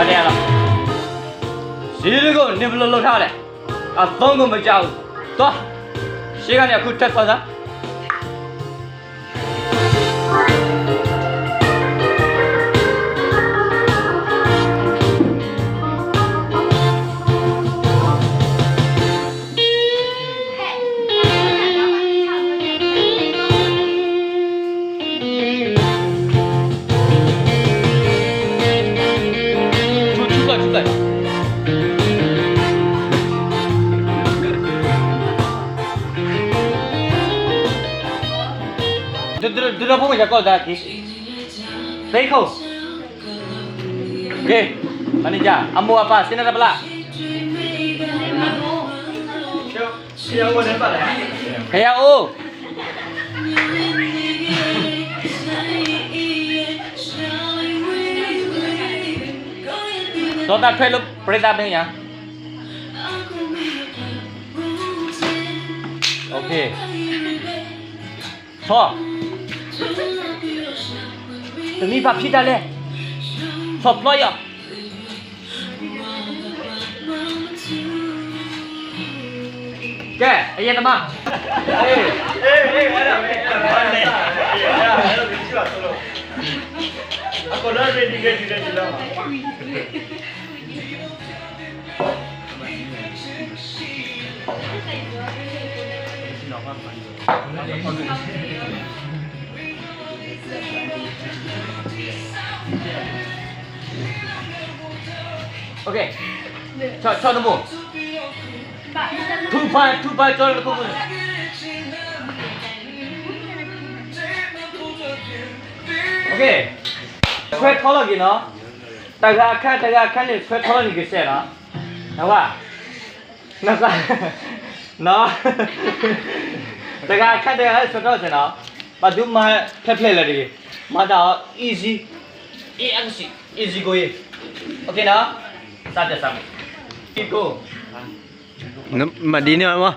စံးတကိးန့ၣ် ဘယ်လိုလုပ်ထားလဲ, အသုံးကိုမကြားဘူး, သွား, ရှေ့ကနေအခုထပ်သွားစမ်း. ဒုးဒီးဖိမ့ၢ်ယၤကီၢ်သးက့, သိခိၣ်, က့, မၤန့ၢ်ယၤ အမိၢ်အပၢ်စ့နတပလၢ် ဖဲအအိၣ်, ဒီးတၢ်ထွဲလၢပြိသတ်မ့ၢ်ညါ, ဆီ, တမံၤဘၣ်ဖံးတၢ်လဲၣ်, ဆီဖျီယီၤ. ကဲ, အယဲတမါ, ဆီတဘိ, ထူဖး, ထူဖးကၠီတခိၣ်ခိၣ်န့ၣ်, ဆွဲထီလီၤက့ၤနီၤ, တဂၤအခါ တဂၤအခါန့ၣ် ဆွဲထီလီၤန့ၣ်ကစဲးနီၤ, နဝဲ နသး, နီၤ, တဂၤအခါတဂၤဆွဲထီၣ်စဲးနီၤ, ဘၣ်ဒုးမၤဖျဲးဖျဲးလၢာ်တဂ့ၤ, မၤတၢ်အီၤ easy, easy, easy going, okay နီၤ, စးတစးမး, easy go, မၤဒ်န့ၣ်မး.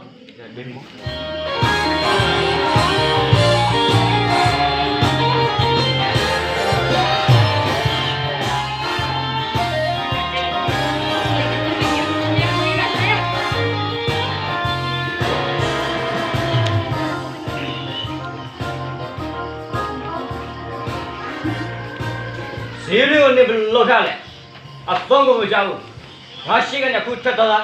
စံးတကိးန့ၣ် ဘယ်လိုလုပ်ထားလဲ, အသုံးကိုမကြားဘူး, ငါရှေ့ကနေအခုထပ်သွားတာ.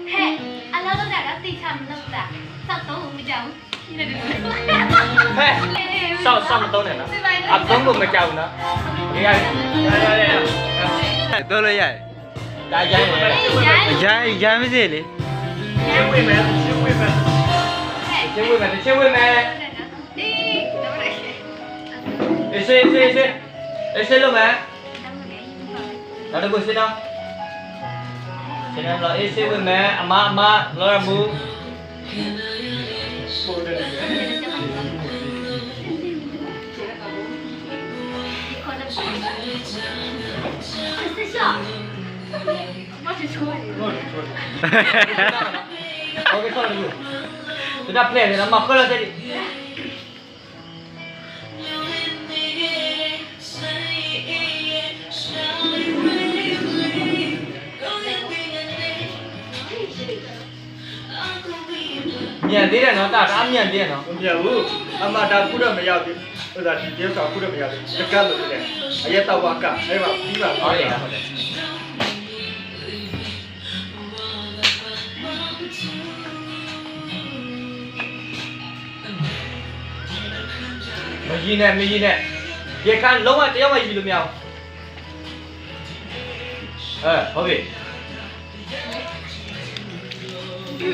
ဟဲ့, အလၢလၢဒၣ်ဒီး သံၣ်ဆါမ့ၢ်လၢ သး, သးသုံးကိုမကြားဘူး, ဟဲ့, သးသုံးကိုမကြားဘူးနော်, သိလၢယဲၢ်, တၢ်ယဲၢ်, ယဲၢ်, ယဲၢ်မ့ၢ်စ့ၢ်လံ, တဆ့ဝ့ၢ်မဲ, တဆ့ဝ့ၢ်မဲ, တဆ့ဝ့ၢ်မဲ, အ့ၣ်စ့ၣ်, အ့ၣ်စ့ၣ်, အ့ၣ်စ့ၣ်လိၣ်မဲ, တၢ်တကိးစ့ၢ်နီၤ, စ့ၢ်နီၤလီၤ, အ့ၣ်စ့ၣ်ဝ့ၢ်မဲ, အမါ, အမါ, လီၤရမူ, တၢ်ဖျဲၣ်န့ၣ် မၤဃၢလီၤတဲဒံး. မ့ၢ်ဒ်လဲၣ်နီၤ, တၢ်တအါမ့ၢ်ဒ်လဲၣ်နီၤ, မ့ၢ်ဘူး, အမၤတၢ်ကူၣ်ဒီးမယါသ့, အသးတံၢ်ကဲစးကူၣ်ဒီးမယါသ့, တကးလိာ်သ့လဲၣ်, အယဲတၢ်ဝါကၢ် အဝဲဘၣ်သံဘၣ် မယံၤန့ၣ်, မယံၤန့ၣ်, ယခါလုံးဝတယောက်မှယံၤလို့မရဘူး, ဟုတ်ပြီ,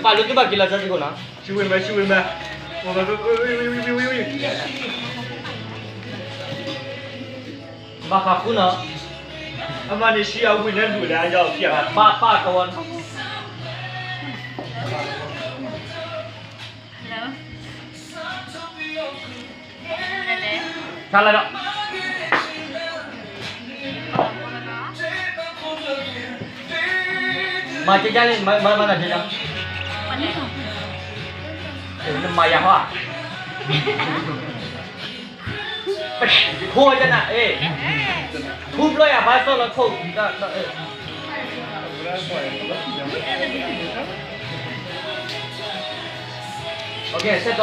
ပာ်လို့သူဘၣ်က့ၤလီၤစၢ်စ့ၢ်ကီးနီၤ, ဘၣ်ဃးဃုနီၤ, အမၤန့ၣ်ဆံးအဝံၣ်န့ၣ်ဒုးလၢအယီၤဖံး, ပာ်ပာ်ကဝီၤနီၤ, ဆါလၢဒီး, မၤကကါလံ, မၤမၤတၢ်ကကါ, နမၤယၤဟီဧါ, ဖိယနၤ, ထူဘျီယၤ ဘၣ်သီၣ်လၢခိၣ်, OK, ဆဲး